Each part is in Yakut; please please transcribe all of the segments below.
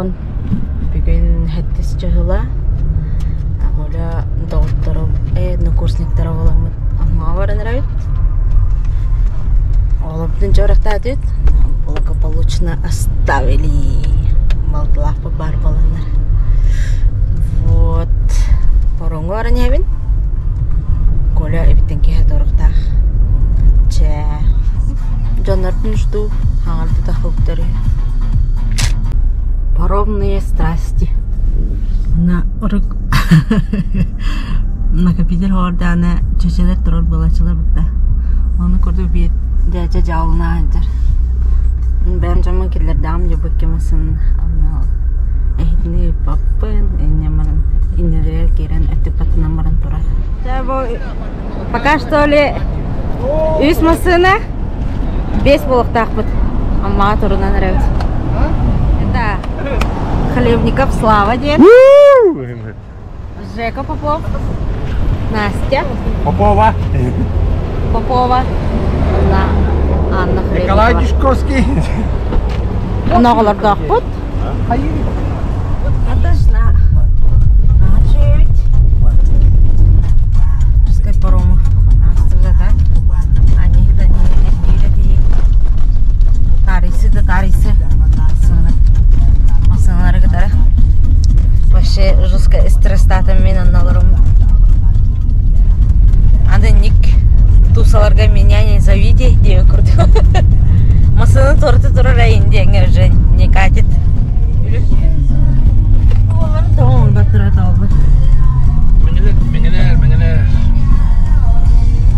10. Бүгүн сэттис чыһыла. Оля доҕотторо, однокурсниктара буоламмыт Аммаҕа баран эрэбит. Оҕолорбутун дьэ Благополучно оставили. Балтылаахпыт баар буоланнар. Вот. Ороҥҥо баран иһэбин. Коля эбиттэн киэһэ туруохтаах. Чэ. Дьоннорбун жду. Хаҥардыта хылтары. Паромные страсти. На рук накопитель хоордаана чөчөлөр турар буолааччылар бутта. Ону курдук биир дьээдьэ дьаалына сылдьар. Бэйэм дьоммун киллэрдэҕим дьыбыкки масын эһитини ыыппаппын, инньэ баран иннилэригэр киирэн өттүк баттынан баран турар. Пока что ли үс массыына, биэс буолуохтаахпыт. Аммаҕа турунан эрэбит. Это Хлебников Слава диэн. Жека Попов. Настя. Попова. Попова. Анна Хлебникова. Николай Дюшковский. Оноҕолордоохпут. Аташна. Очередь. Пускай парому. так. Они да не Тарыйсы да тарыйсы. Масыналары кытары. Вообще жестко стресстаатым мин оннолорум. Аны ник тусаларга меня не зовите диэн курдук. Масыны торты турар айын диэҥҥэ уже не катит. Олар тоҕо тура Меңелер, меңелер, меңелер.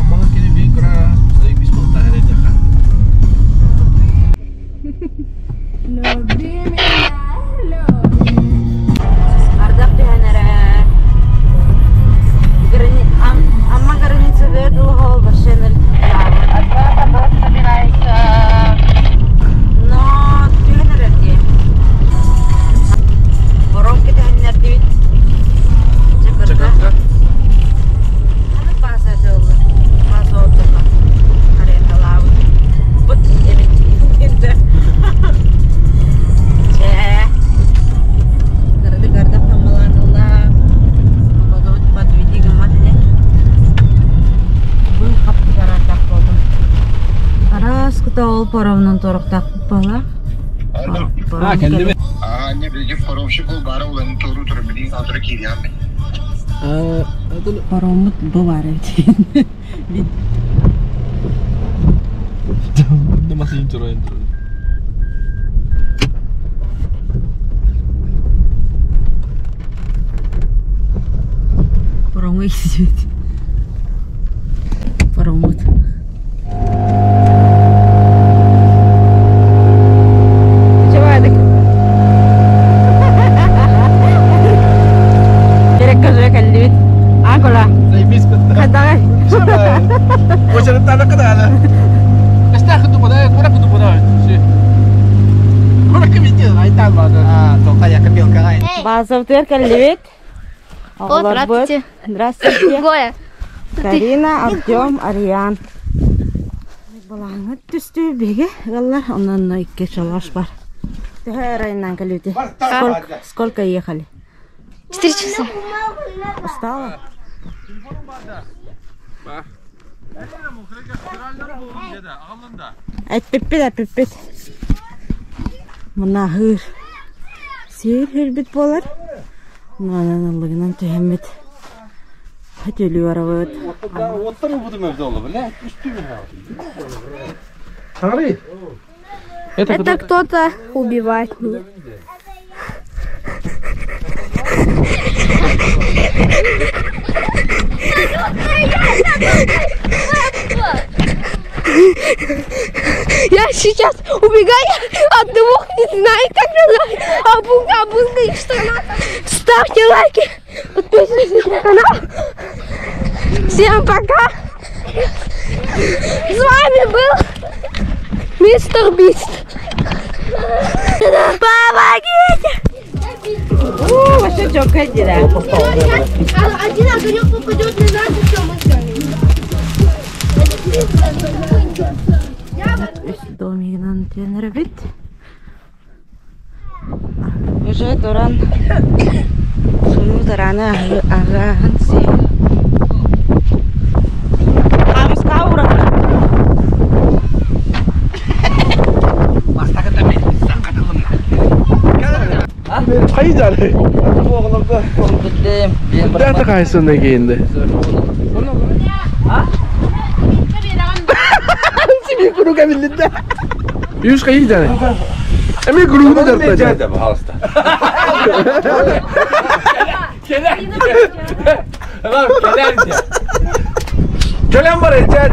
Аммаҕа кини биир кыра заебись буолта эрэйдэхэ. Люби меня, люби. Ардах түһэн эрэр. Амма границалар дылы вообще собирается. Но түһэн эрэр дии. Воронка түһэннэр диэбит. Чакырда. Аны бааса дылы. Бааса отдыха. Арендалаабыт. Бут эбит. Чэ. Кырдык ардах таммалаатылла. Погода подведи гыммат ини. Бу хаппыгар ардах буолдум. Араас кута ол паромунан туорахтаах буолла. А, кэллими? А, не, билигин паромщик ол баара уланы туоруу турар билигин аатыра киириэҕим мин. Пароммут бу баар эбит. Масыйын турайын турар. Паромҥа киирбит. Пароммут. Чевадык. Керек кэллибит. А, Кола? Заебись Хайдаҕай? Очередтана кыдаана. Эстаах тупада, кура тупада. Кура кемите, айтан баада. А, тоқая копилкаҕа. Базовтыгар кэллибит. Оҕолорбут. Здравствуйте. Здравствуйте. Гоя. Карина, Артем, Ариан. Балаҕаҥҥыт түстүү биһиги ыаллар, онон икки шалаш бар. Төһө ырайынан кэлбити? Сколько, сколько ехали? 4 часа. Устала? Эппиппит, эппиппит. Мына хыр. Сиир хирбит буолар. Мунанан ыллыгынан түһэммит. Хөтөлүү барабыт. Оттар убудум өбдө олу, бля, үстү Смотри. Это, Это кто-то убивает меня. Я сейчас убегаю от двух, не знаю, как назвать. Абунга, абунга и что Ставьте лайки, подписывайтесь на канал. Всем пока. С вами был Мистер Бист. Помогите! О, вообще чокай дела. Один огонек попадет на нас, и все, мы Үс домигынан тенербит. Уже туран суну тараны аһыаһын сии. Хаамыска уурабын. Хайдары. Дата кайсына кейинди. Сими куруга билинде. Юш кайдары. Эми куругу дартады. Пожалуйста. Кэлэн бар эчэт.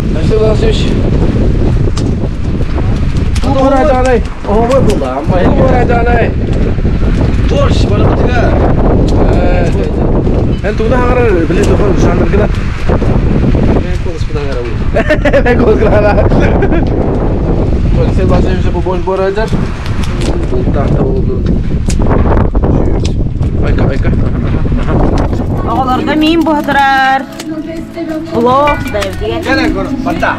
Борщ, балабытыга. Эн тугуна хаҥарар били тохон жанргына. Мен колоспутан арабы. Мен колосгана. Алексей Васильевич бу борщ борайдар. Бултахта болду. Айка, айка. Оҕолорго миин буһатырар. Плов да Кэлэн көр, батта.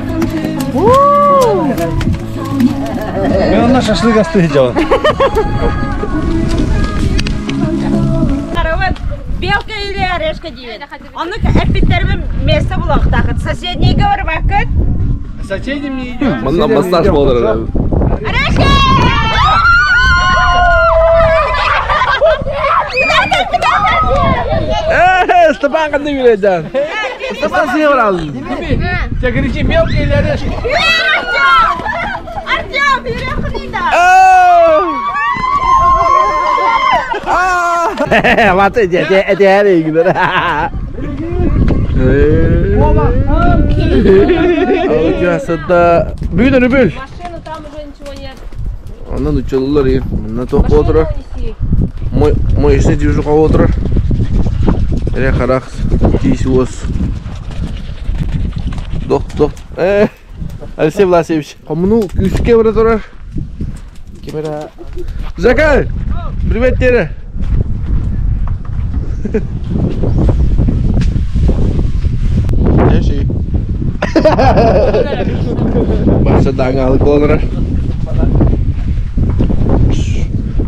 Мен онна шашлык асты жабын. Карават, белка или орешка диэн. Оннук эппиттербин место булуохтаахыт. Соседнийга барбаккыт. Соседям не идем. Манна массаж болдыр. Орешка! Э, Степан қандай билет Степан сен бар алдың. Тебя кричи, мелко или орешка? Артем, Артем, Ваты дядя, Бүгін үбіл. Машину там уже ничего нет. Онан учолулар ей. Мына тоқ отырар. Унеси. Мой мой ішіне тиіп жұқа отырар. Эре қарақ тиісі ос. Доқ, доқ. Э, Алексей Власевич. Қомыну күшке бара тұрар. Камера. Закай! Привет, Тере. Yaşay. Başta dangalık olur.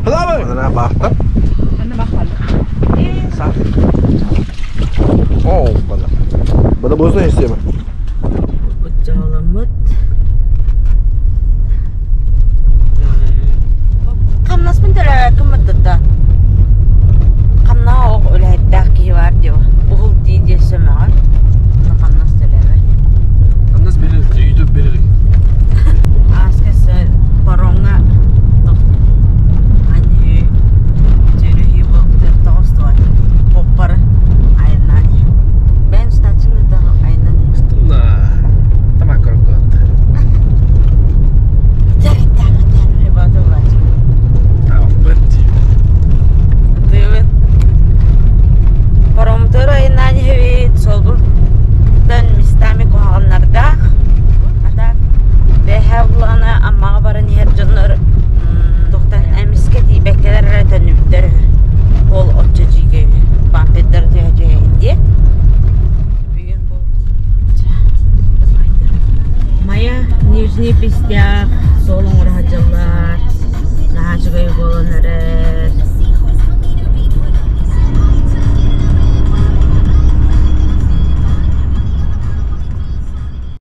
Hello. Бақтар. О, бада. Бада бозна истема. Учаламыт. Хамнаспын төлөбөккүн баттата. Хамна оҕ үлэһиттээх киһи баар дио. Уһул дии диэ сөмөҕөр. Ону хамнас төлөөбөт. Хамнас берер, үйдөп берер. Ааска паромҥа аньыы дьөрүһүү буолбутугар тоҕус дуо поппар айаннаан иһэн. Бэйэм устааччыны да айаннаан иһэн. На. Тамак көрөкөт. Паромтор айаннаан иһэбит, суолбуттан местами куһаҕаннардаах. А так бэһэ буллаҕына Аммаҕа баран иһэр дьоннор туохтан эмискэ тиийбэккэлэр эрэ төннүбүттэр үһү. Ол оччо дьиикэй үһү. Бампердары түһэ түһэ иһин диэ. Бүгүн бу Майа Нижний Пестях суол оҥоро сылдьаллар. Наһаа үчүгэй буолан эрэр.